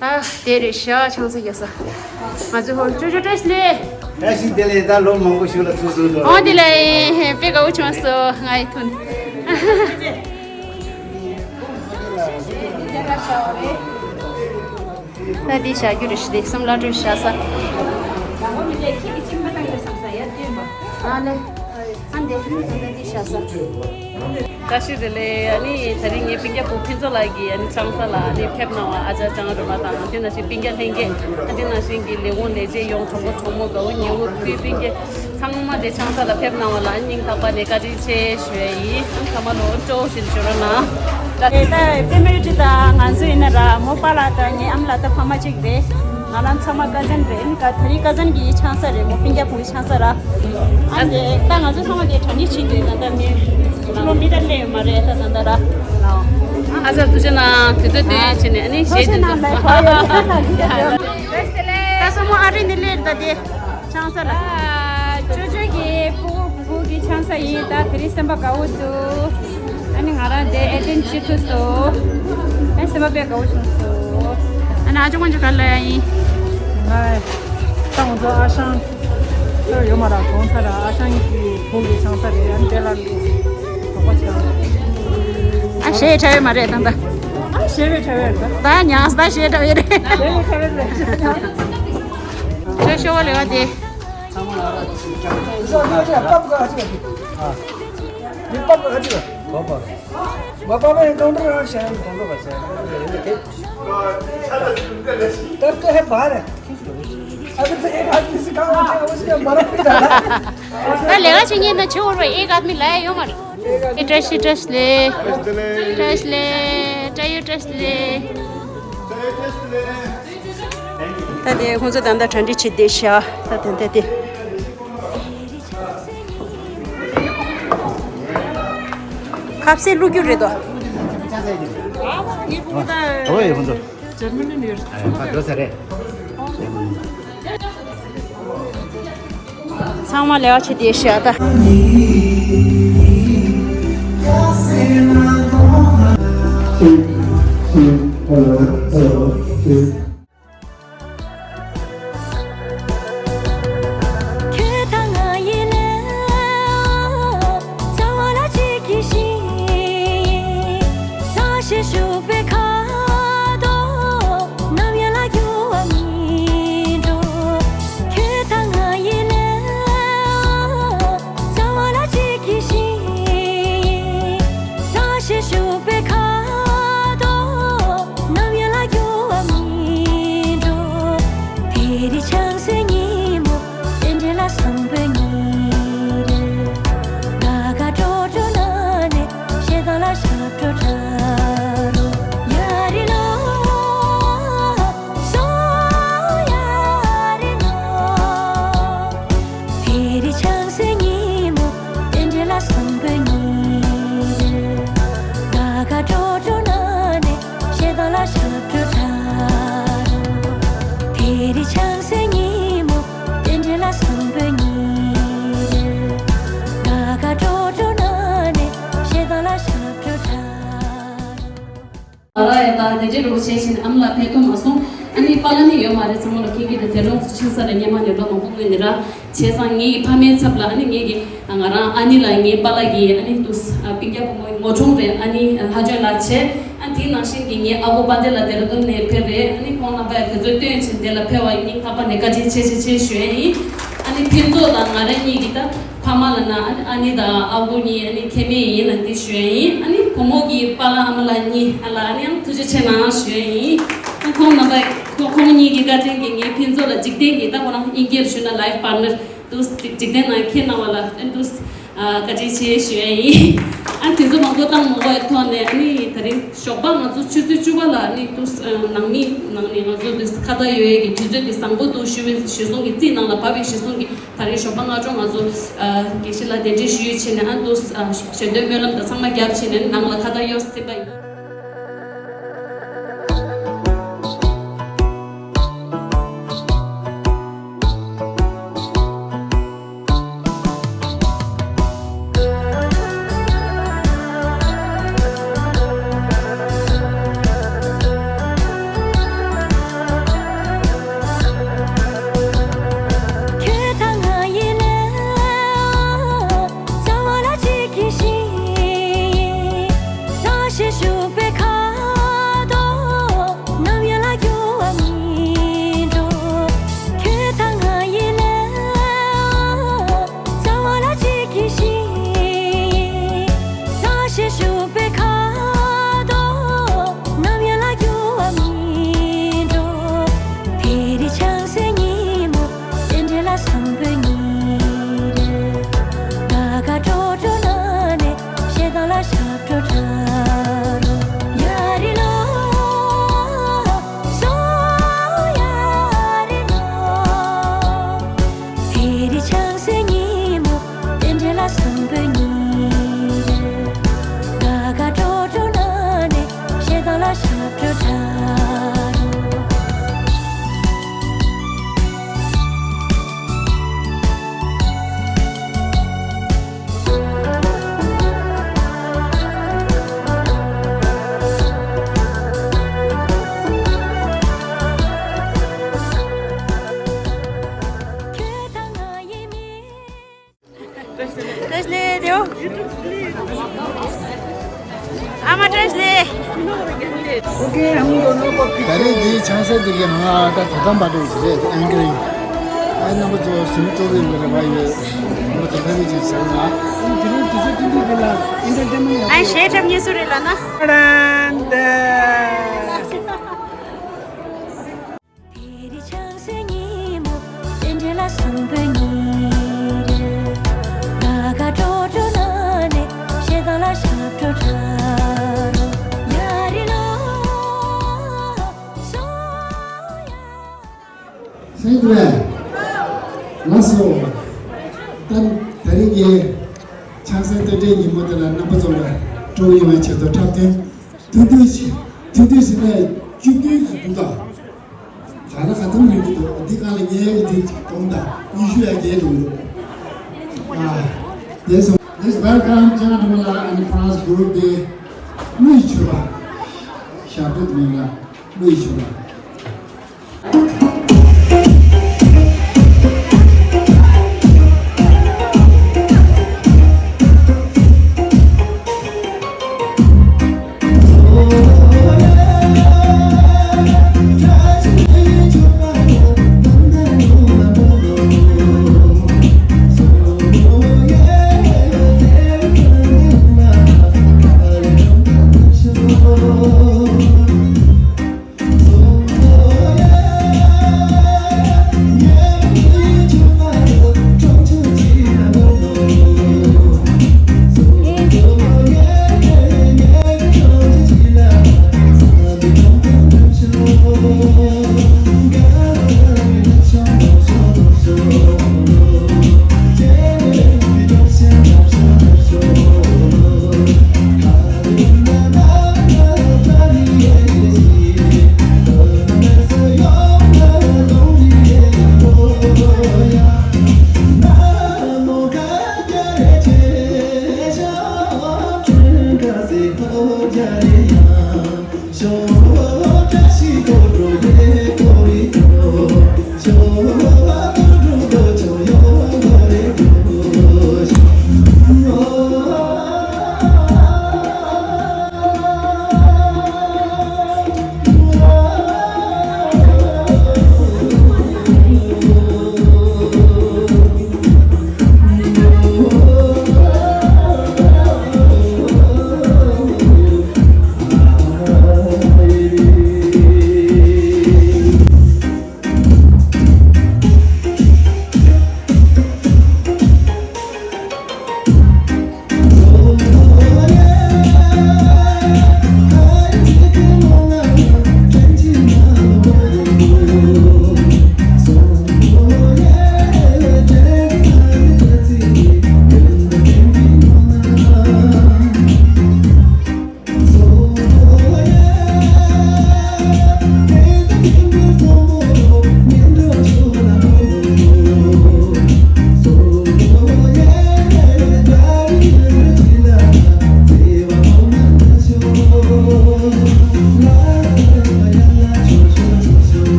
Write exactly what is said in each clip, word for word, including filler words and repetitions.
ད་དེ་རེད་ཤག་ཆང་ས་རྒྱག་ས། ང་ཚོ་ཧོ་ཅོ་ཅོ་བཀྲ་ཤིས་བདེ་ལེགས། བཀྲ་ཤིས་བདེ་ལེགས། ད་ལོ་མང་པོ་ཞིག་ལ་ཐུག་སོང་། ཨོ་དེ་ལ་དཔེ་དགའ་བོ་བྱུང་སོང་། ང་ཡི་ཐུག་ད་འདི་བཞག་རྒྱུ་རེད་ཤག་འདི་སེམས་བླ་སྤྲུལ་བཞག་ས། ཨ་ལེ། ཨ་འདི་འདི་བཞག་ས། བཀྲ་ཤིས་བདེ་ལེགས། ཨ་ནི་དེ་རིང་ངའི་སྤུན་ཀྱག་བུ་ཕུན་ཚོགས་ལགས་ཀྱིས་ཨ་ནི་ཆང་ས་ལ་ཨ་ནི་ཕེབས་གནང་བ། ཨ་ཅག་ལྕང་རོ་མ་དང་། དེ་ནང་བཞིན་སྤུན་ཀྱག་ལྷན་རྒྱས། ཨ་དེ་ནང་བཞིན་གྱི་ལས་ཁུངས་ལས་བྱེད་ཡོངས། གྲོགས་པོ་གྲོགས་མོ་དགའ་བོ་ཉེ་བོ་བུ་སྤུན་ཀྱག་ཚང་མ་དེ་ཆང་ས་ལ་ཕེབས་གནང་བ་ལ་སྙིང་ཐག་པ་ནས་བཀའ་དྲིན་ཆེ་ཞུ་ཡ་ཡིན། ཨ་ཚང་མ་ལོ་སྤྲོ་བོ་ཞིག་བྱོས་རོགས་གནང་། ད་ལྟ་ཕེ་མི་ལི་ཅི་དང་ང་ཚོ་ཡིན་ན་ར་མོ་པ་ལགས་དང་ངའི་ཨ་མ་ལགས་ད་ཕ་མ་གཅིག་རེད། ང་རང་ཚང་མ་ཀ་ཛན་རེད། ཨ་ནི་ཀ་ད་རིང་ཀ་ཛན་གྱི་ཆང་ས་རེད། མོ་སྤུན་ཀྱག་བུ་ཆང་ས་ར། ཨ་ནི་ད་ང་ཚོ་ཚང་མ་གི་གྲ་སྒྲིག་བྱེད་དུས་ད་ལྟ་མི་ཁྱི་ལོ་མི་ད་སླེབས་ཡོད་མ་རེད། ད་ད་ད་ར། ཨ་ཅག་ཐུགས་རྗེ་གནང་། དུས་ཚོད་བཏོན་བྱས་ནས་ཨ་ནི་གཞས་དེ་ཚོ། ད་སོ་མོ་ཨ་རི་ནས་སླེབས་ད་དེ་ཆང་ས་ལ། ཅོ་ཅོ་གི་ཕྲུ་གུ་བུ་གུ་གི་ཆང་ས་ཡིན། ད་དེ་རིང་སེམས་པ་དགའ་བོ་འདུག་ཨ་ནི་ང་རང་དེ་ཨེ་ཏེན་བྱེད་ཐུབ་སོང་། ཨ་སེམས་པ་དཔེ་དགའ་བོ་བྱུང་སོང་། ཨ་ནི་ཨ་ཅོ་ཀོན་ཅོ་ག་ལ་ཡིན། ང་ད་ང་ཚོ་ཨ་ཞང་ཚོ་ཡོད་མ་ར་གྲོང་ཚ་ར། ཨ་ཞང་གི་བུ་གི་ཆང་ས་རེད། ཨ་ནི་དེ་ལ་དོགས་པ་བྱས། ཨ་གཞས་ཁྲ་བའི་མ་རེད་ད་ད། ཨ་གཞས་བའི་ཁྲ་བའི་རེད་ད། ད་ཉག་ད་གཞས་ཁྲ་བའི་རེད། གཞས་བའི་ཁྲ་བའི་རེད། ཁྱོད་ཤོ་བ་ལེ་བ་དེ། पापा है डॉक्टर। हाँ, शायद डॉक्टर का शायद। तब तो है बाहर है। अभी तो एक आदमी से काम होता है, उसके बारह मिनट आता है। ད་ལས་ཀ་བྱེད་མཁན་ད་ཆེ་བོར་བ་ཨེ་ཀ་ཨ་མི་ལ་ཡོང་མ་རེད། བཀྲ་ཤིས་བཀྲ་ཤིས་བདེ་ལེགས། བཀྲ་ཤིས་བདེ་ལེགས། བཀྲ་ཡོད་བཀྲ་ཤིས་བདེ་ལེགས། ད་དེ་ཁོང་ཚོ་ད་ལྟ་གྲ་སྒྲིག་བྱེད་བསྡད་ཤག་ད་དེ་འདྲ་དེ། ཁ་ཟས་བླུག་རྒྱུ་རེད་དོ། ཨོ་ཡེ་ཁོང་ཚོ། འགྲོ་ས་རེད། ཚང་མ་ལས་ཀ་བྱེད་བསྡད་ཤག་ད། ཁྱོད་དང་ང་ཡི་ལས་རྩ་བ་ལ་གཅིག་གི་ཞིང་། ལྷ་ཞིག་བཞུགས་པའི་ཁ་དོག་ནམ་ཡང་ལ་འགྱུར་བ་མི་འགྲོ། ཁྱོད་དང་ང་ཡི་ལས་རྩ་བ་ལ་གཅིག་གི་ཞིང་། ལྷ་ཞིག་བཞུགས་པའི་ཁ་དོག་ནམ་ཡང་ལ་འགྱུར་བ་མི་འགྲོ། དེ་རིང་ཆང་སའི་ཉིན་མོ། དེ་འདྲ་ལ་བསམ་པའི་ཉིན་རེ། ད་ག་དྲོ་དྲོ་ན་ནས་ཞེ་སྡང་ལ་ཞབས་བྲོ་འཁྲབ་རོགས། ཡ་རི་ལོ། སོ་ཡ་རི་ལོ། དེ་རིང་ཆང་སའི་ཉིན་མོ། དེ་འདྲ་ལ་བསམ་པའི་ཉིན་རེ། ད་ག་དྲོ་དྲོ་ན་ནས་ཞེ་སྡང་ལ་ཞབས་བྲོ་འཁྲབ་རོགས། དེ་རིང་ཆང་སའི་ཉིན་མོ། དེ་འདྲ་ལ་བསམ་པའི་ཉིན་རེ། ད་ག་དྲོ་དྲོ་ན་ནས་ཞེ་སྡང་ལ་ཞབས་བྲོ་འཁྲབ་རོགས། ང་རང་ཡང་ད་དེ་འདྲའི་རོགས་བྱས་ཕྱིན་ཨ་མ་ལགས་ཕེབས་ཐུབ་མ་སོང་། ཨ་ནི་པཱ་ལགས་ནི་ཡོད་མ་རེད། ཚང་མ་ལ་ཁྱེད་ཀྱིས་དེ་དེ་རིང་ཆང་ས་རེད། སྔོན་མ་ནས་ལོ་མང་པོ་སྔོན་ནས་ར། བྱས་ཙང་ངའི་ཕ་མའི་ཚབ་ལ་ཨ་ནི་ངེད་ཀྱི་ང་རང་ཨ་ནེ་ལ་ངའི་པཱ་ལགས་ཀྱི་ཨ་ནི་ཏུས་སྤུན་ཀྱག་བུ་མོ་ངོ་ཆུང་རེད། ཨ་ནི་ལྷ་ལྗོན་ལགས་བྱས། ཨ་དེའི་ནང་བཞིན་གྱི་ངའི་ཨ་ཁུ་དཔལ་ལྡན་ལགས་ལྡེ་ར་ལྡུན་ནས་ཕེབས་རེད། ཨ་ནི་ཁོང་རྣམ་པས་དུས་ཚོད་བཏོན་བྱས་འདི་ལ་ཕེབས་པ་སྙིང་ཐག་པ་ནས་བཀའ་དྲིན་ཆེ་ཆེ་ཆེ་ཞུ་ཡ་ཡིན། ཨ་ནི་ཕུན་ཚོགས་དང་ང་རང་གཉིས་ཀྱི་ད་ཕ་མ་ལབ་ན་ཨ་ནི་ཨ་ནེ་དང་ཨ་ཁུ་གཉིས་ཨ་ནི་ཁྱད་མེད་ཡིན་ལབ་འདི་ཞུ་ཡ་ཡིན། ཨ་ནི་བུ་མོ་གི་པཱ་ལགས་ཨ་མ་ལགས་གཉིས་ཨ་ལ་ཨ་ནི་ཡང་ཐུགས་རྗེ་ཆེ་གནང་ཞུ་ཡ་ཡིན། ཨ་ཁོང་རྣམ་པས་ཁོ་ཁོང་གཉིས་ཀྱི་བཀའ་དྲིན་གྱིས་ངའི་ཕུན་ཚོགས་ལ་འཇིག་རྟེན་གྱི་ད་ཁོ་རང་དབྱིན་སྐད་ཞུས་ན་life partner ཏུས་འཇིག་རྟེན་ནང་ཁྱེད་རྣམ་པ་ལ་ཨ་ཏུས་བཀའ་དྲིན་ཆེ་ཞུ་ཡ་ཡིན། ཨ་དུས་ཚོད་མང་པོ་བཏང་མ་དགོས་པའི་ཐོག་ནས་ཨ་ནི་དེ་རིང་ཞོགས་པ་ང་ཚོ་ཆུ་ཚོད་བཅུ་པ་ལ་ཨ་ནི་ཏུས་ནང་མི་ནང་ནས་ང་ཚོ་ཏུས་ཁ་བརྡ་ཡོད་ཡས་ཀྱི་དུས་ཚོད་དེ་བཟང་པོ་འདུག་ཞུ་བའི་ཞུ་སོང་གི་རྩིས་ནང་ལ་བབས་པའི་ཞུ་སོང་གི་ད་རིང་ཞོགས་པ་སྔ་དྲོ་ང་ཚོ་དགེ་བཤེས་ལ་གདན་འདྲེན་ཞུས་བྱས་ནས་ཨ་ཏུས་ཞལ་འདོན་སྨོན་ལམ་དང་ཚང་མ་བརྒྱབ་བྱས་ནས་ནང་ལ་ཁ་བརྡ་གཡོག་ཟིན་པ་ཡིན། བཀྲ་ཤིས་བདེ་ལེགས། ཨ་མ་བཀྲ་ཤིས་བདེ་ལེགས། ད་རེས་འདིའི་ཆང་ས་འདི་གའི་ནང་ལ་ད་དོ་དམ་པ་འགྲོ་ཞིག་རེད། ཨེང་ཀེ་རིང་། ཨ་རྣམ་པ་ཚོ་ཟིན་སྤྲོ་གི་ཡོད་རེད་པ་ཡོད། རྣམ་པ་ཚོ་ཕ་གི་ཅིག་ཟེར་ན། ཨ་གཞས་འཁྲབ་ཉེས་སུ་རེད་ལ་ན། དེ་རིང་ཆང་སའི་ཉིན་མོ། རྟེན་འབྲེལ་ལ་བཟང་པོའི་ཉིན་རེ། ད་ག་འགྲོ་འགྲོ་ན་ནས་ཞེ་སྡང་ལ་ཞབས་བྲོ་འཁྲབ་རོགས། ཡ་རི་ལོ་སོ་ཡ། སེང་བློན་ལགས་སོ། ད་ད་རིང་གི་ཆང་སའི་རྟེན་འབྲེལ་ཉིན་མོ་དེ་ལ་རྣམ་པ་ཚོ་ལ་སྤྲོ་བོ་ཡོང་བའི་ཆེད་དུ་འཁྲབ་སྟོན། ཐུང་ཐུང་ཞིག་ཐུང་ཐུང་ཞིག་ནས་བཅུ་བདུན་ཞིག་འདུག་ད། ད་ལྟ་ག་ཙམ་རིང་གི་འདུག་འདི་སྒང་ལ་ཉལ་གི་འདུག་གོང་དང་ཉི་ཤུ་ཡ་བརྒྱད་འདུག་ཨ། This welcome gentlemen and France group the Louis Chuba. ཞབས་བྲོ་དེ་མིང་ལ་Louis Chuba.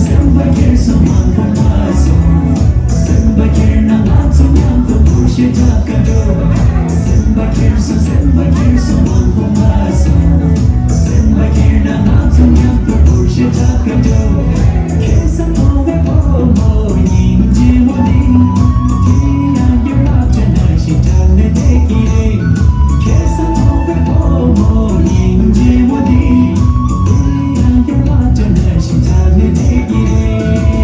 སེམས་པ་ཁྱེར་སོང་མང་པོ་མ་སོང་། སེམས་པ་ཁྱེར་ན་ང་ཚོ་མཉམ་དུ་འུར་ཞེས་གྲགས་ཀ་འགྲོ། སེམས་པ་ཁྱེར་སོང་། སེམས་པ་ཁྱེར་སོང་མང་པོ་མ་སོང་། སེམས་པ་ཁྱེར་ན་ང་ཚོ་མཉམ་དུ་འུར་ཞེས་གྲགས་ཀ་འགྲོ། ཁེ་ས་མཐོང་བའི་བུ་མོ་སྙིང་རྗེ་མོ་འདི། དེ་ཡང་སྐྱོ་བ་དྲན་ན་ཞིག་དྲན་ནས་བསྡད་ཀྱི་རེད། ཁེ་ས་མཐོང་བའི་བུ་མོ་སྙིང་རྗེ་མོ་འདི། དེ་ཡང་སྐྱོ་བ་དྲན་ན་ཞིག་དྲན་ནས་བསྡད་ཀྱི་རེད།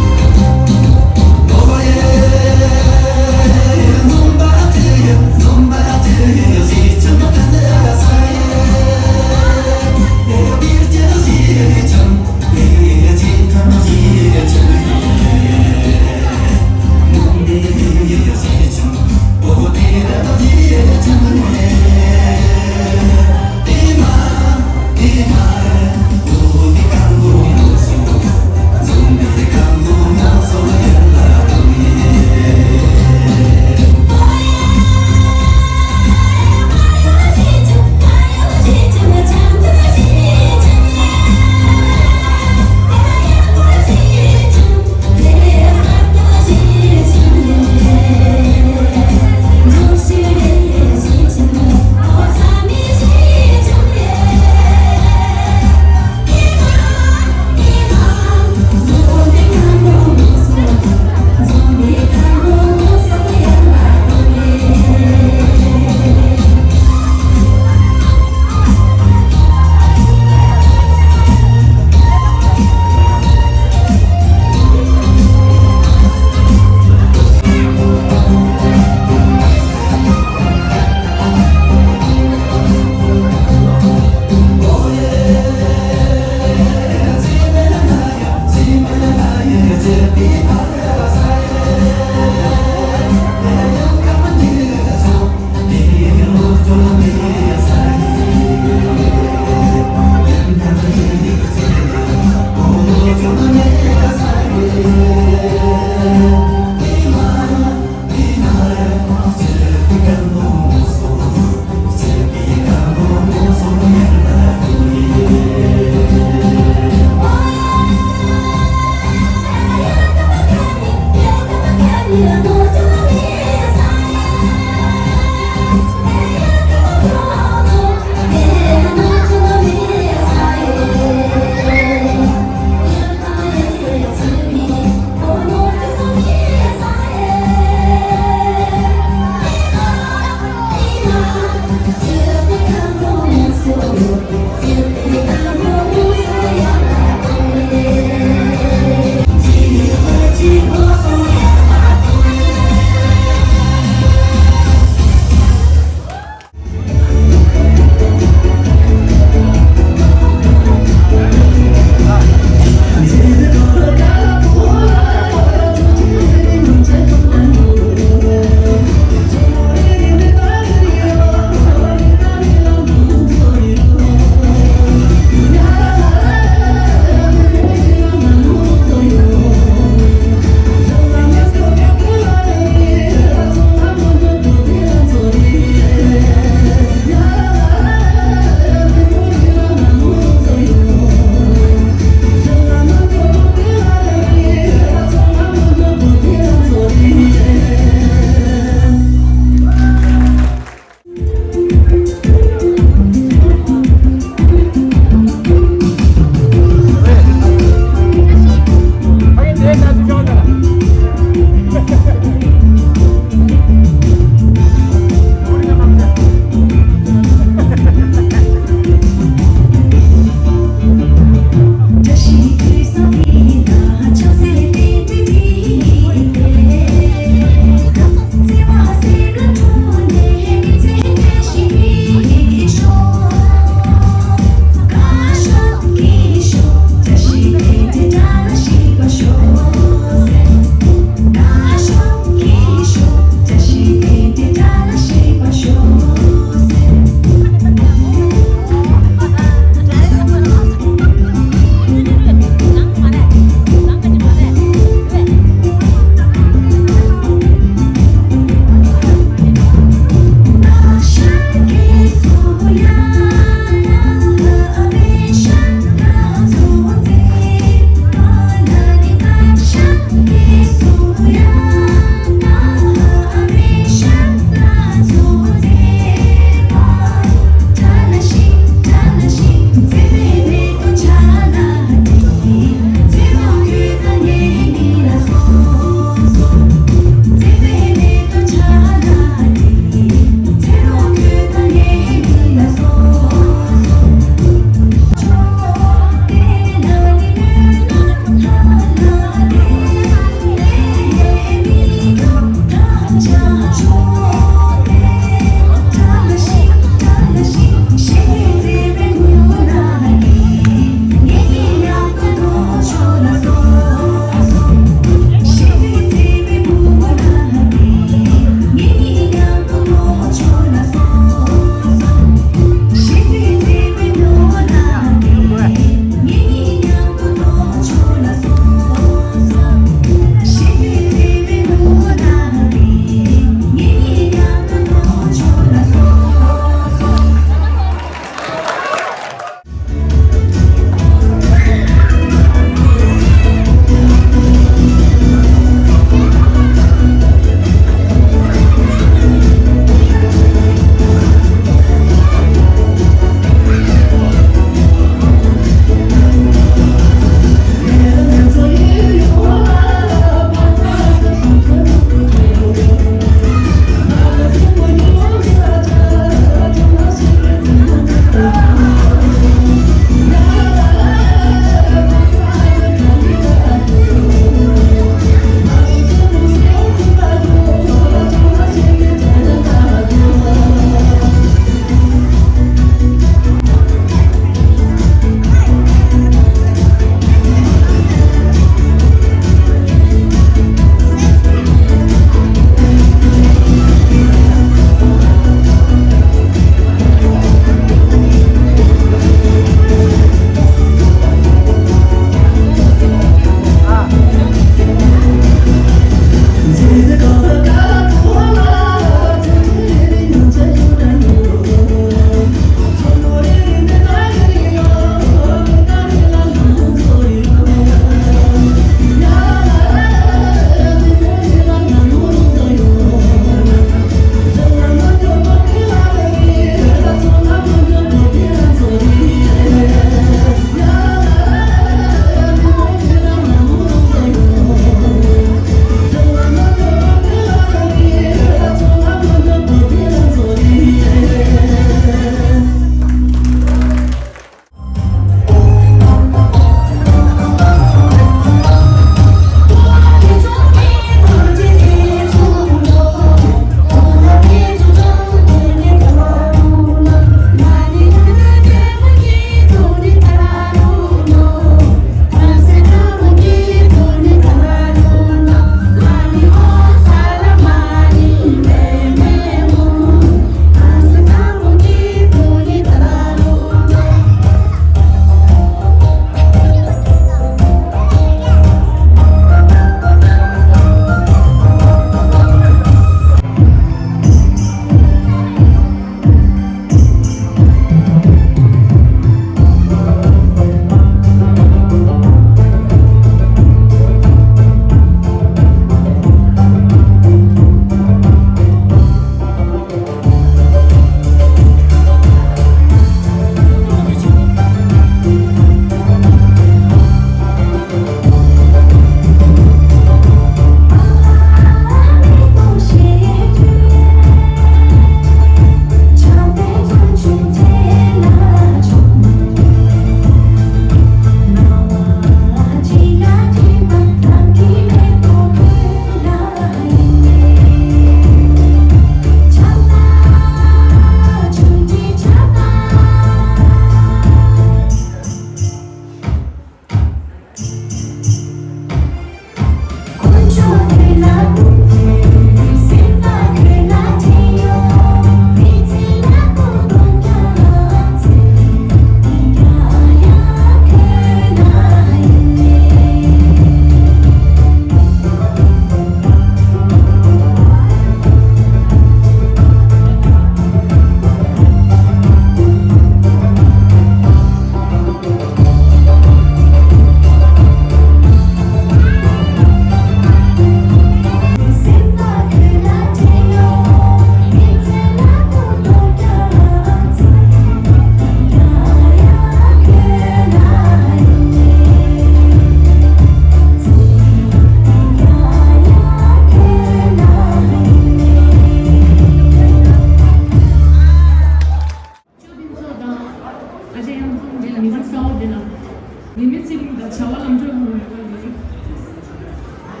ད་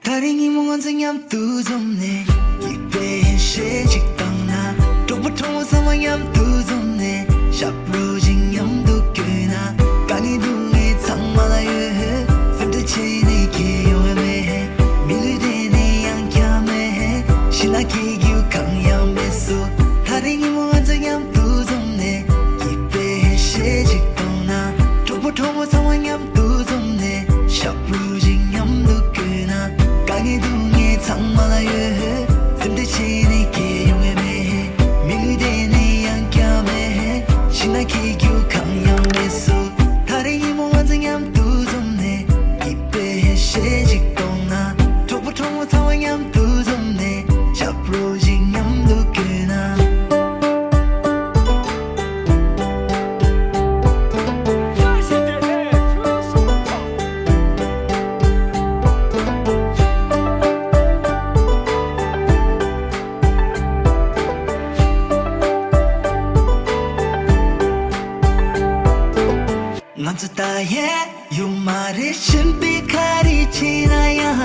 རེས་ཉིན་མོ་ང་ཚོ་མཉམ་དུ་འཛོམས་ནས། སྐྱིད་པའི་ཞལ་ཞིག་བཏང་ན། གྲོགས་པོ་གྲོགས་མོ་ཚང་མ་མཉམ་དུ་འཛོམས་ནས། ཞབས་བྲོ་ཞིག་མཉམ་དུ་བརྐྱངས་ན། དཀའ་ངལ་སྡུག་བསྔལ་ཚང་མ་ལ་ཡོད། སེམས་ཁྲལ་བྱས་ནས་ཁྱད་ཡོང་བ་མེད། མི་ལུས་དེ་ནི་ཡང་བསྐྱར་མེད། ཤི་ན་སྐྱེ་རྒྱུ་གང་ཡང་མེད་སོ། ད་རེས་ཉིན་མོ་ང་ཚོ་མཉམ་དུ་འཛོམས་ནས། སྐྱིད་པའི་ཞལ་ཞིག་བཏང་ན། གྲོགས་པོ་གྲོགས་མོ་ཚང་མ་མཉམ་དུ་འཛོམས་ནས། ཞབས་བྲོ་ཞིག་མཉམ་དུ་བརྐྱངས་ན། དཀའ་ངལ་སྡུག་བསྔལ་ཚང་མ་ལ་ཡོད། སེམས་ཁྲལ་བྱས་ནས་ཁྱད་ཡོང་བ་མེད། མི་ལུས་དེ་ནི་ཡང་བསྐྱར་མེད། ཤི་ན་སྐྱེ་རྒྱུ་གང་ཡང་མེད་སོ། ད་རེས་ཉིན་མོ་ང་ཚོ་མཉམ་དུ་འཛོམས་ནས། སྐྱིད་པའི་ཞལ་ཞིག་གཏོང་ན། གྲོགས་པོ་གྲོགས་མོ་ཚང་མ་མཉམ་དུ་འཛོམས་ནས། ཞབས་བྲོ་ཞིག་མཉམ་དུ་བརྐྱངས་ན། ང་ཚོ་ད་ཡས་ཡོད་མ་རེད། གཞན་པས་ག་རེ་བྱས་ན་ཡང་།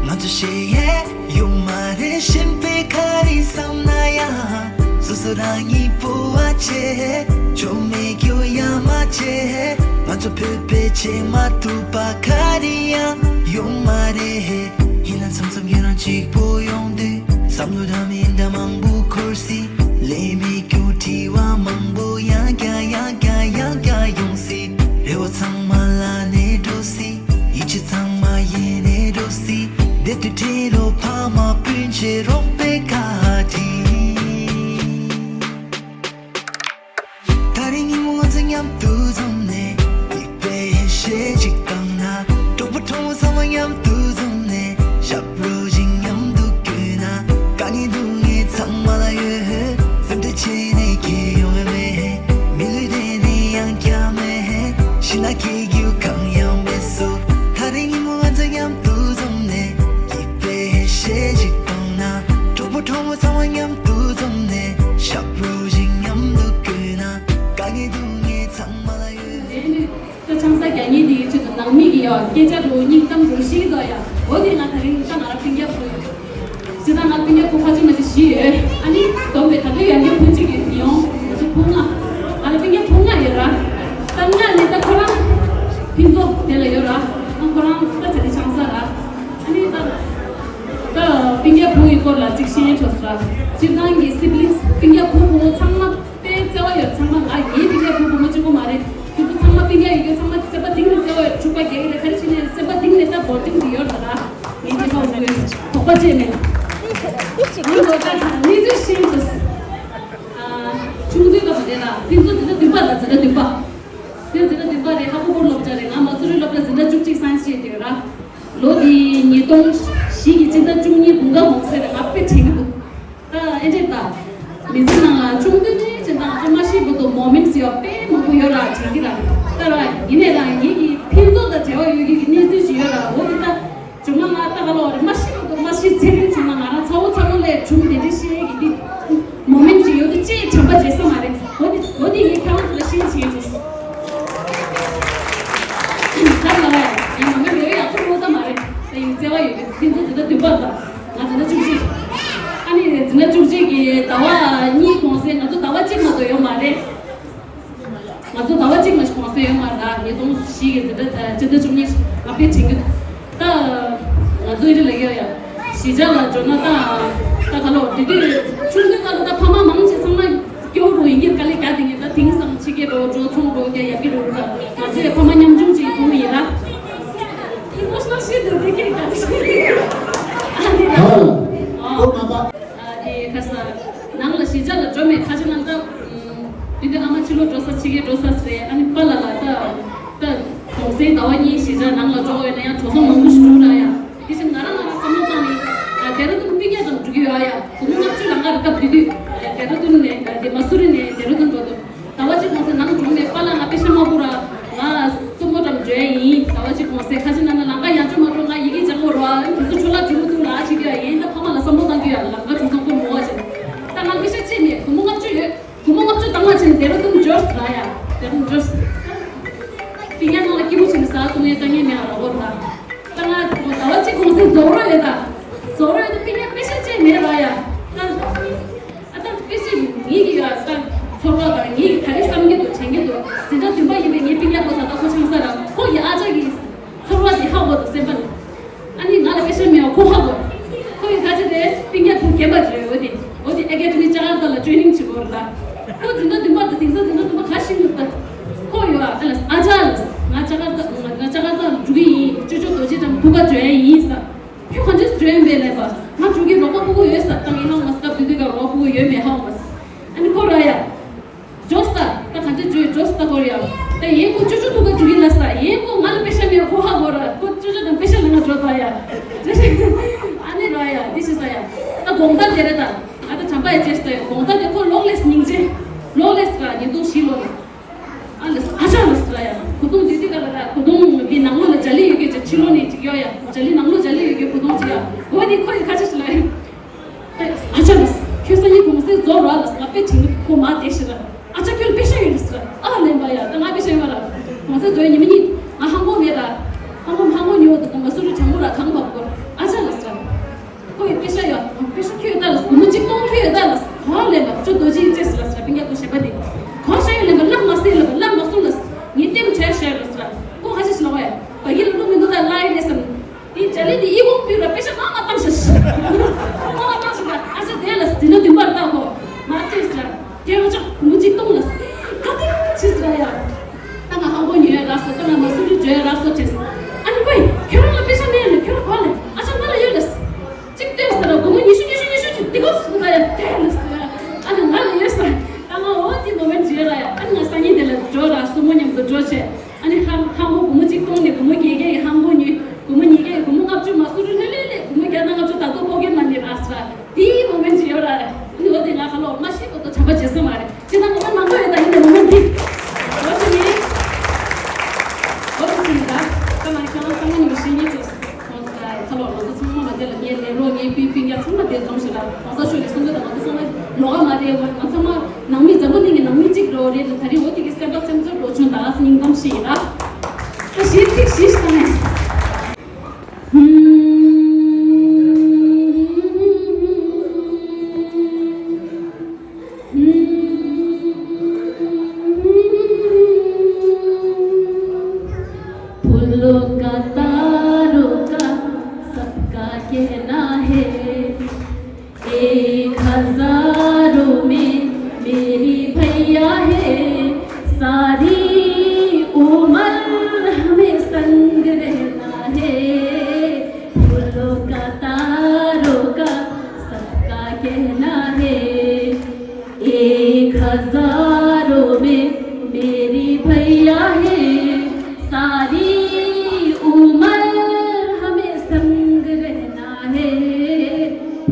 ང་ཚོ་ཞེ་ཡས་ཡོད་མ་རེད། གཞན་པས་ག་རེ་བསམ་ན་ཡང་། སོ་སོ་རང་ཉིད་སྤོབས་པ་བྱེད། ཆོ་མེད་སྐྱོ་ཡ་མ་བྱེད། ང་ཚོ་བོད་པའི་བྱེད་མ་ཐུབ་པ་ག་རེ་ཡང་ཡོད་མ་རེད། ཡིན་ན་མཚམས་མཚམས་ཁྱེད་རང་གཅིག་པོ་ཡོང་དུས། བསམ་བློ་འདྲ་མི་འདྲ་མང་པོ་འཁོར་སྲིད། ལས་མེད་སྐྱོ་དྲི་བ་མང་པོ་ཡང་བསྐྱར་ཡང་བསྐྱར་ཡང་བསྐྱར་ཡོང་སྲིད། རེ་བ་ཚང་མ་ལ་ནས་འགྲོ་སྲིད། ཡིད་ཆེས་ཚང་མ་ཡེ་ནས་འགྲོ་སྲིད། བདེ་སྡུག་ཁྲེལ་ལོ་ཕ་མ་སྤུན་མཆེད་རོགས་པའི་བཀའ་དྲིན། ད་རེས་ཉིན་མོ་ང་ཚོ་མཉམ་དུ་འཛོམས་ནས། སྐྱིད་པའི་ཞལ་ཞིག་བཏང་ན། གྲོགས་པོ་གྲོགས་མོ་ཚང་མ་མཉམ་དུ་འཛོམས་ནས། ཞབས་བྲོ་ཞིག་མཉམ་དུ་བརྐྱངས་ན། དཀའ་ངལ་སྡུག་བསྔལ་ཚང་མ་ལ་ཡོད། སེམས་ཁྲལ་བྱས་ནས་ཁྱད་ཡོང་བ་མེད། མི་ལུས་དེ་ནི་ཡང་བསྐྱར་མེད། ཤི་ན་སྐྱེ་རྒྱུ་གང་ཡང་མེད་སོ། ད་རེས་ཉིན་མོ་ང་ཚོ་མཉམ་དུ་འཛོམས་ནས། སྐྱིད་པའི་ཞལ་ཞིག་བཏང་ན། གྲོགས་པོ་གྲོགས་མོ་ཚང་མ་མཉམ་དུ་འཛོམས་ནས། ཞབས་བྲོ་ཞིག་མཉམ་དུ་བརྐྱངས་ན། དཀའ་ངལ་སྡུག་བསྔལ་ཚང་མ་ལ་ཡོད། དེ་ནི་ད་ཆང་ས་རྒྱག་མཁན་དེའི་ཆེད་དུ་ནང་མི་གི་ཡ་སྐད་ཆ་རུ་སྙིང་གཏམ་རུ་ཤེས་དོ་ཡ། འོ་དེ་ང་ད་རིང་ད་ང་རང་སྤུན་ཀྱག་བུ་ཡོད། ཇི་ལྟར་ང་སྤུན་ཀྱག་བུ་ཁ་ཆུ་མ་ཆུ་བཞི་ཡོད། ཨ་ནི་སྡོམ་པའི་ད་ལྟ་ཡོད་མཁན་བུ་གཅིག་ཡོད་མི་ཡོང་། ང་ཚོ་བུ་ལྔ། ང་ལ་སྤུན་ཀྱག་བུ་ལྔ་ཡོད་ར། ད་ལྔ་ནས་ད་ཁོ་རང་ཕུན་ཚོགས་དེ་ལ་ཡོད་ར། ང་ཁོ་རང་ད་ཆ་དེ་ཆང་ས་ར། ཨ་ནི་ད་ད་སྤུན་ཀྱག་བུ་ཡི་སྐོར་ལ་གཅིག་བཤད་ཆོག་ས་ར། སྤྱིར་བཏང་གི་སིབ་ལིང་སི་སྤུན་ཀྱག་བུ་བུ་མོ་ཚང་མ། དཔེ་བརྩེ་བ་ཡོད། ཚང་མ་ང་ཡིན་དེ་གའི་བུ་བུ་མོ་གཅིག་པོ་མ་རེད། ཁྱོད་ཚོ་ཚང་མ་སྤུན་ཀྱག་ཡིན་གྱི་ཚང་མ་སེམས་པ་གཏིང་ནས་བརྩེ་བ་ཡོད། ཕྱུག་པ་རྒྱག་གི་རེད། ག་རེ་བྱས་ནས་སེམས་པ་གཏིང་ནས་ད་བོར་ཏིང་དེ་ཡོད་ད་ར། ངས་དེ་ཁ་འུ་དགོས་དོགས་པ་བྱས་མེད། ང་ལོ་ད་གནས་ཚུལ་ཤེས་འདུག་ཆུང་དུས་སྐབས་དེ་ལ་ཕུན་ཚོགས་འཛིན་གྲྭ་བདུན་པ་དང་འཛིན་གྲྭ་བདུན་པ། དེ་འཛིན་གྲྭ་བདུན་པ་རེད། ཧ་གོ་གོར་སློབ་གྲྭ་རེད། ང་མ་སུ་རི་སློབ་གྲྭ་འཛིན་གྲྭ་བཅུ་གཅིག་སའེན་སི་བྱས་དེ་ར། ལོ་དེའི་ཉིས་སྟོང་བཞི་གི་སྤྱི་ཟླ་བཅུ་གཉིས་དགུན་ཁ་གུང་སེང་རེད། ང་དཔེ་དྲན་གྱི་འདུག་ད་ཨེ་འདྲས་ད། མི་ཚེ་ནང་ལ་ཆུང་དུས་ནས་ཅི་འདྲ་ང་ཚོ་མ་ཤེས་བར་དུ་མོ་མེན་ཊི་སི་ཡོད་དཔེ་མང་པོ་ཡོད་ར། དྲན་གྱི་ར། ད་ར་ཡིན་ནའི་ར་ངེད་ཀྱི་ཕུན་ཚོགས་དང་འབྲེལ་བ་ཡོད་རྒྱུ་གི་གནས་ཚུལ་ཞིག་ཡོད་ར། འོ་དེ་ད་བྱུང་ན་ང་ད་ག་ལོག་རེད། མ་ཤེས་བར་དུ་མ་ཤེས་ཚེ་རིང་བྱུང་ན་ང་རང་ཚ་བོ་ཚ་བོ་ལས་བྱུང་དེ་འདྲས་ཤེས་ཀྱི་འདི་མོ་མེན་ཊི་ཅིག་ཡོད་དུས་ཅིག་དྲན་པ་བརྗེད་ས་མ་རེད། འོ་དེ་འོ་དེ་ངས་ཁྱེད་རང་ཚོ་ལ་ཤེས་བྱེད་ཀྱི་ད་ལ་བས་ཡིན་ནའི་ལོས་ཡག་པོ་ཡོད་ད་མ་རེད། ད་ཡིན་བརྩེ་བ་ཡོད་པའི་ཕུན་ཚོགས་འཛིན་གྲྭ་བདུན་པ་དང་། ང་འཛིན་གྲྭ་བཅུ་གཅིག་ཨ་ནི་འཛིན་གྲྭ་བཅུ་གཅིག་གི་ཟླ་བ་གཉིས་གུང་སེང་ང་ཚོ་ཟླ་བ་གཅིག་མ་གཏོགས་ཡོད་མ་རེད། ང་ཚོ་ཟླ་བ་གཅིག་མ་གུང་སེང་ཡོད་མ་རེད། ཉིས་སྟོང་བཞི་གི་འཛིན་གྲྭ་སྤྱི་ཟླ་བཅུ་གཉིས་ང་དཔེ་དྲན་གྱི་འདུག་ད་ང་ཚོ་ཨེ་འདྲ་ལབ་ཡོད་ཡ། གཞིས་ཆགས་ལ་འགྲོ་ན་ད་ད་ག་ལོ་དེ་དུས་ཆུང་དུས་སྐབས་ལ་ད་ཕ་མ་མང་ཆེ་ཚང་མ་སྐྱོ་རུ་ཡིན་གྱི་དཀའ་ལས་རྒྱག་དེ་ངས་ད་དེང་སང་ཕྱི་རྒྱལ་འགྲོ་འགྲོ་ཚོང་འགྲོ་རྒྱ་ཡག་གི་འགྲོ་རུ་ད་ང་ཚོའི་ཕ་མ་ཉམ་ཆུང་ཅིག་ཡིན་ཡིན་ལ། ཨི་མོ་ཤི་ནལ་ཤིག་འདུག་དེ་ཁྱེད་ག་རེ་ཞིག་ཨ་ནི་ད། ཨོ་མ་པ། ཨ་དེ་ཁ་ས་ནང་ལ་གཞིས་ཆགས་ལ་འགྲོ་མེད་ཁ་ཆེ་ནང་ད། དེ་དུས་ཨ་མ་ཕྱི་ལོགས་འགྲོ་ས་ཕྱི་རྒྱལ་འགྲོ་ས་ཟེར། ཨ་ནི་པཱ་ལགས་ལ་ད་ད་གུང་སེང་ཟླ་བ་གཉིས་གཞིས་ཆགས་ནང་ལ་འགྲོ་དགོས་ན་ཡང་འགྲོ་སོང་མང་པོ་ཞིག་འགྲོ་ར་ཡ། དེ་བཞིན་ང་རང་ང་རང་བསམ་བློ་བཏང་ནས་ཨ་ལྡེ་ར་ལྡུན་སྤུན་ཀྱག་ཙམ་འགྲོ་གི་ཡོད་ཨ་ཡ། སྒོར་མོ་ལྔ་བཅུ་ལང་ཀ་རེད། སྐབས་དེ་དུས་ལྡེ་ར་ལྡུན་ནས་དེ་མ་སུ་རི་ནས་ལྡེ་ར་ལྡུན་འགྲོ་འདུག་ཟླ་བ་གཅིག་གུང་སེང་ནང་འགྲོ་ནས་པཱ་ལགས་ང་པེ་ཤ་མ་བུ་ར་ང་གསུམ་པོ་འགྲམ་འགྲོ་ཡ་ཡིན། ཟླ་བ་གཅིག་གུང་སེང་ཁ་ཆེ་ནང་ན་ལང་ཀ་ཡང་ཅུ་མ་འགྲོ་ང་ཡི་གེ་སྦྱང་དགོས་ར། ཨ་ནི་དུས་ཚོད་འཕྲོ་བརླག་འགྲོ་གི་འདུག་ལ་ཨ་ཅིག་གི་ཡ་ཡིན། ད་ཕ་མ་ལ་བསམ་བློ་བཏང་གི་ཡ་ལང་ཀ་འགྲོ་སོང་ཁོ་མོ་བ་ཅན་ད་ང་པེ་ཤ་ཅིག་མེད། སྒོར་མོ་ལྔ་བཅུ་ཡོད། སྒོར་མོ་ལྔ་བཅུ་བཏང་བ་ཅན་ལྡེ་ར་ལྡུན་འབྱོར་ལ་ཡ་ལྡེ་ར་ལྡུན་འབྱོར། པིན་ཉག་ནང་ལ་སྐྱིད་པོ་བྱས་ནས་ཟ་ཐུབ་ངེས་དཀའ་ངལ་མེད་ཨ་ར་བོར་ད། ད་ང་ཟླ་བ་གཅིག་གོང་ཚད་རྫོགས་རོགས་ཡོད་ད། རྫོགས་རོགས་ཡོད་ད། པིན་ཉག་པེ་ཤ་ཅན་མེད་ར་ཡ། ད་ཨ་ད་པེ་ཤ་ངེད་ཀྱི་ཡ་ད་ཚོར་བ་དང་ངེད་ཀྱི་ག་རེ་བསམ་གྱི་འདུག་དྲན་གྱི་འདུག་འཛིན་གྲྭ་བདུན་པ་ཡིན་པའི་ངའི་པིན་ཉག་པོ་ད་ལྟ་ཁོ་ཆང་ས་ར་ཁོ་ཡི་ཨ་ཅག་གི་ཚོར་བ་དེ་ཧ་གོ་འདུག་སེམས་པ་ནས། ཨ་ནི་ང་ལ་པེ་ཤ་མེད་པ་ཁོ་ཧ་གོ། ཁོ་ཡི་ཁ་ཆེ་དེ་པིན་ཉག་ཐུག་རྒན་པ་ཅིག་རེད། འོ་དེ་འོ་དེ་ཨེ་ཀེ་ཌི་མི་ཅ་ཀར་ཏ་ལ་ཊེ་ནིང་བྱེད་དགོས་རེད་ད། ཁོ་འཛིན་གྲྭ་བདུན་པ་དང་དེང་སང་འཛིན་གྲྭ་བདུན་པ་ག་ཤིང་འདུག་ད། ཁོ་ཡོད་ཨ་ལ་ཨ་ཅག་ལ་ང་ཅ་ཀར་ཏ་ང་ཅ་ཀར་ཏ་ལ་འགྲོ་གི་ཡིན། ཅོ་ཅོ་རྡོ་རྗེ་འགྲམ་ཐུག་ག་འགྲོ་ཡ་ཡིན་ས། ཁྱོད་གང་ཅི་འགྲོ་ཡིན་པས་ལབ་པ། ང་འགྲོ་གི་རོགས་པ་ཕྲུ་གུ་ཡོད་ས་ད་ངས་ཧ་གོ་མ་སོང་། སྐབས་དེ་དུས་ཀ་རོགས་པ་ཕྲུ་གུ་ཡོད་མེད་ཧ་གོ་མ་སོང་། ཨ་ནི་ཁོ་ར་ཡ། ཇོས་ད། ད་ག་འདྲ་ཇོས་ཇོས་ད་གོ་ར་ཡ། ད་ཡིན་ཁོ་ཅོ་ཅོ་ཐུག་ག་འགྲོ་གི་ལ་ས་ཡིན་ཁོ་ང་ལ་པེ་ཤ་མེད་ཁོ་ཧ་གོ་ར་ཁོ་ཅོ་ཅོ་དང་པེ་ཤ་ལ་ང་འགྲོ་ད་ཡ། ཨ་ནི་ར་ཡ་འདི་ཤི་ས་ཡ། ད་དགོང་དག་དེ་རེད་ད། ང་ད་བྱམས་པ་ཡ་ཅེས་ད་ཡ་དགོང་དག་དེ་ཁོ་ལོག་ལེས་སྙིང་རྗེ། ལོག་ལེས་ར་ཉིས་སྟོང་བཞི་ལོ་ལ། ཨ་ལེས་ཨ་ཅག་ལེས་ར་ཡ། གོ་ཐུང་འདི་འདི་ག་ལ་ད་གོ་ཐུང་འདི་ནང་ལོགས་ལ་ཇ་ལི་ཡོད་གི་ཅིག་ཕྱི་ལོགས་ནས་ཅིག་གཡོ་ཡ། ཇ་ལི་ནང་ལོགས་ཇ་ལི་ཡོད་གི་གོ་ཐུང་ཅིག་ཡ། འོ་ནི་ཁོ་ཡི་ཁ་ཆེ་ཞིག་ལ་ཡ། ཨ་ཅག་ལེས་ཁྱོད་སང་ཉིན་གུང་སེང་རྫོགས་ར་ལེས་ང་པེ་དྲིན་ཁོ་མ་བསྡད་ཞིག་ར། ཨ་ཅག་ཁྱོད་ལ་པེ་ཤ་ཡོད་ལེས་ར། ཨ་ལེན་པ་ཡ་ད་ང་པེ་ཤ་ཡོད་མ་ར། གུང་སེང་རྫོགས་ཉི་མ་གཉིས་ང་ཧང་གོ་མེད་ར། ཧང་གོ་ཧང་གོ་ཉོ་འདུག་ད་མ་སུ་རི་གྲང་མོ་ར་གང་བབ་གོ། ཨ་ཅག་ལེས་ར། ཁོ་ཡི་པེ་ཤ་ཡོད། པེ་ཤ་ཁྱོད་ཡོད་ད་ལ། སྒོར་མོ་གཅིག་སྟོང་ཁྱོད་ཡོད་ད་ལ། གོ་ལེན་པ་ཅོ་རྡོ་རྗེ་ཡི་ཅེས་ལ་ས་པིན་ཀ་ཁོ་ཞེ་པ་དེ། གོ་ཤ་ཡོད་ལེན་པ་བླ་མ་སེ་ལ་བླ་མ་སུ་ལ། ངས་ལྟེམ་བྱས་ཤ་ལ་ས། ཁོ་ཁ་ཤས་ཤི་ལ་བ་ཡ། བ་ཡི་ལ་ལུ་མི་འདུག་ད་ལ་ཡི་རེད་སམ། དེ་ཇ་ལི་དེ་ཡི་བོང་བུ་ར་པེ་ཤ་མ་མ་བཏང་ཤ་ཤི། མ་མ་བཏང་ཤ་ད་ཨ་ཤ་དེ་ལ་ས་དེ་ནོ་དུན་པར་ད་ཁོ། མ་ཅེས་ལ། དེ་བ་ཅག་སྒོར་མོ་གཅིག་སྟོང་ལ་ས། ག་དེ་ཕྱིས་ལ་ཡ། ད་ང་ཧང་གོ་ཉོས་ར་སོ། ད་ང་མ་སུ་རི་བརྗོད་ར་སོ་བྱས། ཨ་ནི་ཝེ། ཁྱོད་རང་ལ་པེ་ཤ་མེད་ལ་ཁྱོད་རང་ག་ལ་ཨ་ཅག་ང་ལ་ཡོད་ལ་ས། གཅིག་སྟོན་ས་ར་སྒོར་མོ་ཉི་ཤུ་ཉི་ཤུ་ཉི་ཤུ་ཅིག་དེ་གོ་སུ་ད་ཡ་དེ་ལ་ས། ཨ་ནི་ང་ལ་ཡོད་ས། ད་ང་འོ་དེ་མོ་མེད་བརྗོད་ར་ཡ། ཨ་ནི་ང་སང་ཉིན་དེ་ལ་འགྲོ་ར་སུ་མོ་མཉམ་དུ་འགྲོ་བྱས། ཨ་ནི་ཧང་ཧང་གོ་སྒོར་མོ་གཅིག་སྟོང་ནས་སྒོར་མོ་བརྒྱད་བརྒྱ་ཡི་ཧང་གོ་ཉོས། སྒོར་མོ་ཉིས་བརྒྱ་ཡི་སྒོར་མོ་ལྔ་བཅུ་མ་སུ་རི་ལྷོད་ལྷོད་ལྷོད་སྒོར་མོ་བརྒྱ་དང་ལྔ་བཅུ་ད་ལྟ་ཕོ་སྐྱེས་མ་ནི་ར་ས། དེའི་མོ་མེད་ཅིག་ཡོད་ར། ཨ་ནི་འོ་དེ་ང་ཁ་ལོ་མ་ཤི་བོ་དོ་བྱམས་པ་བྱེད་ས་མ་རེད། ཁྱེད་རང་ངོ་མ་ནང་པ་ཡོད་ད་ཡིན་ནའི་མོ་མེད་འདི། འོ་དེ་ནི། འོ་དེ་ཚོ་ཡིན་ད། ད་ང་ཁྱེད་རང་ཚང་མ་ནི་མི་ཤེས་ཉེ་ཅིག་ཁ་ལོ་ང་ཚོ་ཚང་མ་མ་དེ་ལ་ངའི་ལས་རོགས་ངའི་སྤུན་སྤུན་ཀྱག་ཚང་མ་དེ་འཛོམས་ཤིག་ལ་གོང་ས་མཆོག་གི་གསུང་གི་ད་ང་ཚོ་ཚང་མ་ལོགས་ཀ་མ་རེད། ང་ཚང་མ་ནང་མི་འཛམ་བུ་གླིང་གི་ནང་མི་གཅིག་འགྲོ་རེད། ད་རེས་འོ་དེ་གི་སེམས་པ་སེམས་ཚོར་འགྲོ་བྱུང་ད་སྙིང་གཏམ་ཤིག་ཡིན་ལ། ད་ཞིབ་ཚིག་ཞིབ་བཏང་ནས། फूलों का तारों का सबका कहना है, एक हजारों में मेरी भैया है, सारी उम्र हमें संग रहना है। फूलों का तारों का सबका कहना है, एक हजारों में मेरी भैया है, सारी उम्र हमें संग रहना है।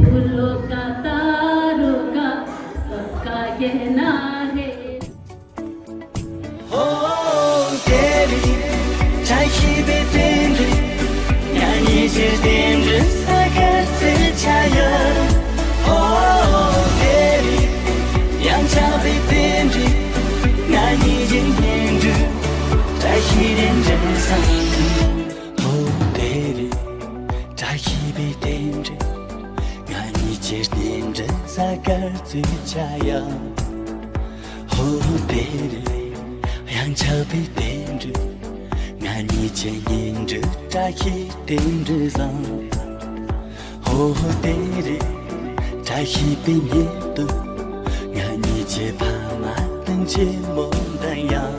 फूलों का तारों का सबका कहना है। ཧོ། དེ་རིང་བཀྲ་ཤིས་པའི་རྟེན་འབྲེལ། ང་གཉིས་ཀྱི་རྟེན་འབྲེལ་ས་གར་བརྩི་བྱ་ཡ། ཧོ། དེ་རིང་ཡང་ཆགས་པའི་རྟེན་འབྲེལ། ང་གཉིས་ཀྱི་གཉེན་སྒྲིག་བཀྲ་ཤིས་རྟེན་འབྲེལ་བཟང་། ཧོ། དེ་རིང་བཀྲ་ཤིས་པའི་རྟེན་འབྲེལ། ང་གཉིས་ཀྱི་རྟེན་འབྲེལ་ས་གར་བརྩི་བྱ་ཡ། ཧོ། དེ་རིང་ཡང་ཆགས་པའི་རྟེན་འབྲེལ། ང་གཉིས་ཀྱི་གཉེན་སྒྲིག་བཀྲ་ཤིས་རྟེན་འབྲེལ་བཟང་། ཧོ། དེ་རིང་བཀྲ་ཤིས་པའི་ཉིན་དུ། ང་གཉིས་ཀྱི་ཕ་མ་དང་ཆེན་མོ་དང་ཡང་།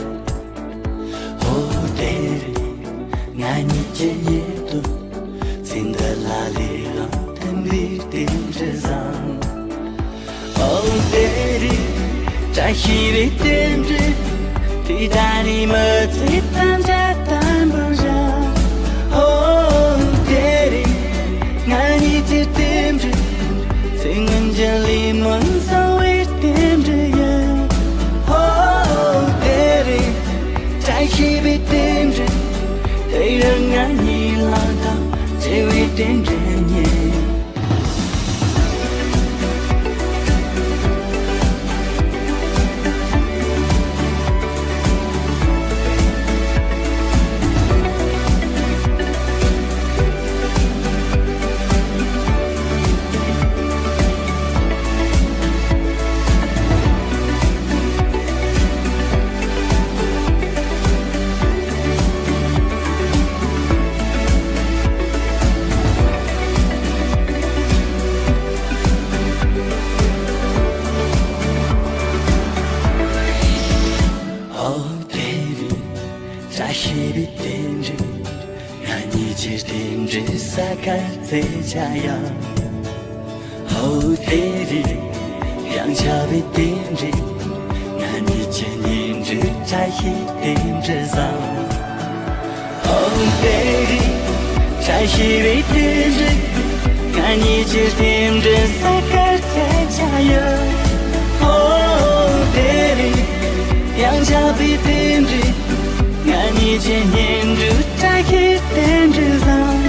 ཧོ། དེ་རིང་ང་གཉིས་ཀྱི་ཉིན་དུ། ཚེ་འདི་ལ་ལས་རང་མཐུན་པའི་རྟེན་འབྲེལ་བཟང་། ཨོ། དེ་རིང་བཀྲ་ཤིས་པའི་རྟེན་འབྲེལ། དེ་ད་ནི་མི་ཚེ་ཐམས་ཅད་དམ་པར་བཞག། ཨོ། དེ་རིང་ང་གཉིས་ཀྱི་རྟེན་འབྲེལ། ཚེ་སྔོན་གྱི་ལས་སྨོན་གསང་བའི་རྟེན་འབྲེལ་ཡིན། ཨོ། དེ་རིང་བཀྲ་ཤིས་པའི་རྟེན་འབྲེལ། དེ་ཡང་ང་གཉིས་ལ་དང་བརྩེ་བའི་རྟེན་འབྲེལ་ཡིན། བཀྲ་ཤིས་པའི་རྟེན་འབྲེལ། ང་གཉིས་ཀྱི་རྟེན་འབྲེལ་ས་ཁར་བརྩི་བྱ་ཡ། ཧོ་དེ་རིང་ཡང་ཆགས་པའི་རྟེན་འབྲེལ། ང་གཉིས་ཀྱི་གཉེན་སྒྲིག་བཀྲ་ཤིས་རྟེན་འབྲེལ་བཟང་། ཨོ་དེ་རིང་བཀྲ་ཤིས་པའི་རྟེན་འབྲེལ། ང་གཉིས་ཀྱི་རྟེན་འབྲེལ་ས་ཁར་བརྩི་བྱ་ཡ། ཨོ་དེ་རིང་ཡང་ཆགས་པའི་རྟེན་འབྲེལ། ང་གཉིས་ཀྱི་གཉེན་སྒྲིག་བཀྲ་ཤིས་རྟེན་འབྲེལ་བཟང་།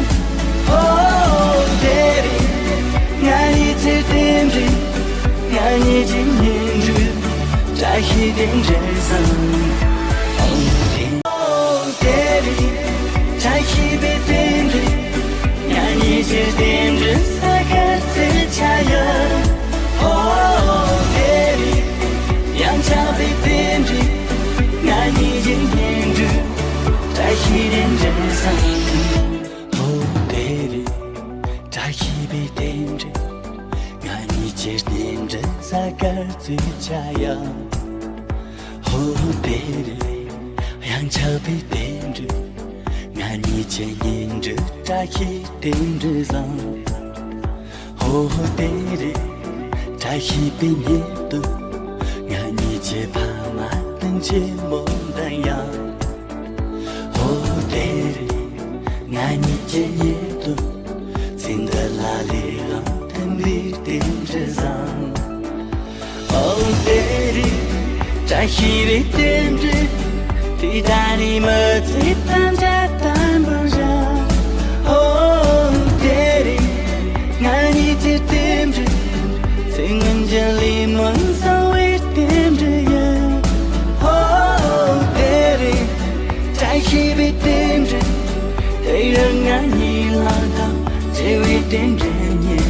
ཨོ་དེ་རིང་ང་གཉིས་ཀྱི་རྟེན་འབྲེལ། ང་གཉིས་ཀྱི་གཉེན་སྒྲིག་བཀྲ་ཤིས་རྟེན་འབྲེལ་བཟང་། ཨོ་དེ་རིང་བཀྲ་ཤིས་པའི་རྟེན་འབྲེལ། ང་གཉིས་ཀྱི་རྟེན་འབྲེལ་ས་ཁར་བརྩི་བྱ་ཡ། ཨོ་དེ་རིང་ཡང་ཆགས་པའི་རྟེན་འབྲེལ། ང་གཉིས་ཀྱི་གཉེན་སྒྲིག་བཀྲ་ཤིས་རྟེན་འབྲེལ་བཟང་། ཨོ་དེ་རིང་བཀྲ་ཤིས་པའི་རྟེན་འབྲེལ། ང་གཉིས་ཀྱི་རྟེན་འབྲེལ་ས་ཁར་བརྩི་བྱ་ཡ། ཧོ་དེ་རིང་ཡང་ཆགས་པའི་རྟེན་འབྲེལ། ང་གཉིས་ཀྱི་གཉེན་སྒྲིག་བཀྲ་ཤིས་རྟེན་འབྲེལ་བཟང་། ཧོ་དེ་རིང་བཀྲ་ཤིས་པའི་ཉིན་དུ། ང་གཉིས་ཀྱི་ཕ་མ་དང་ཆེན་མོ་དང་ཡང་། ཧོ་དེ་རིང་ང་གཉིས་ཀྱི་ཉིན་དུ། ཚེ་འདི་ལ་ལས་རང་མཐུན་པའི་རྟེན་འབྲེལ་བཟང་། ཨོ་དེ་རིང་བཀྲ་ཤིས་པའི་རྟེན་འབྲེལ། དེ་ད་ནི་མི་ཚེ་ཐམས་ཅད་དམ་པར་བཞག། ཨོ་དེ་རིང་ང་གཉིས་ཀྱི་རྟེན་འབྲེལ། ཚེ་སྔོན་གྱི་ལས་སྨོན་གསང་བའི་རྟེན་འབྲེལ་ཡིན། ཨོ་དེ་རིང་བཀྲ་ཤིས་པའི་རྟེན་འབྲེལ། དེ་ཡང་ང་གཉིས་ལ་དང་བྲལ་བའི་རྟེན་འབྲེལ་ཉིད།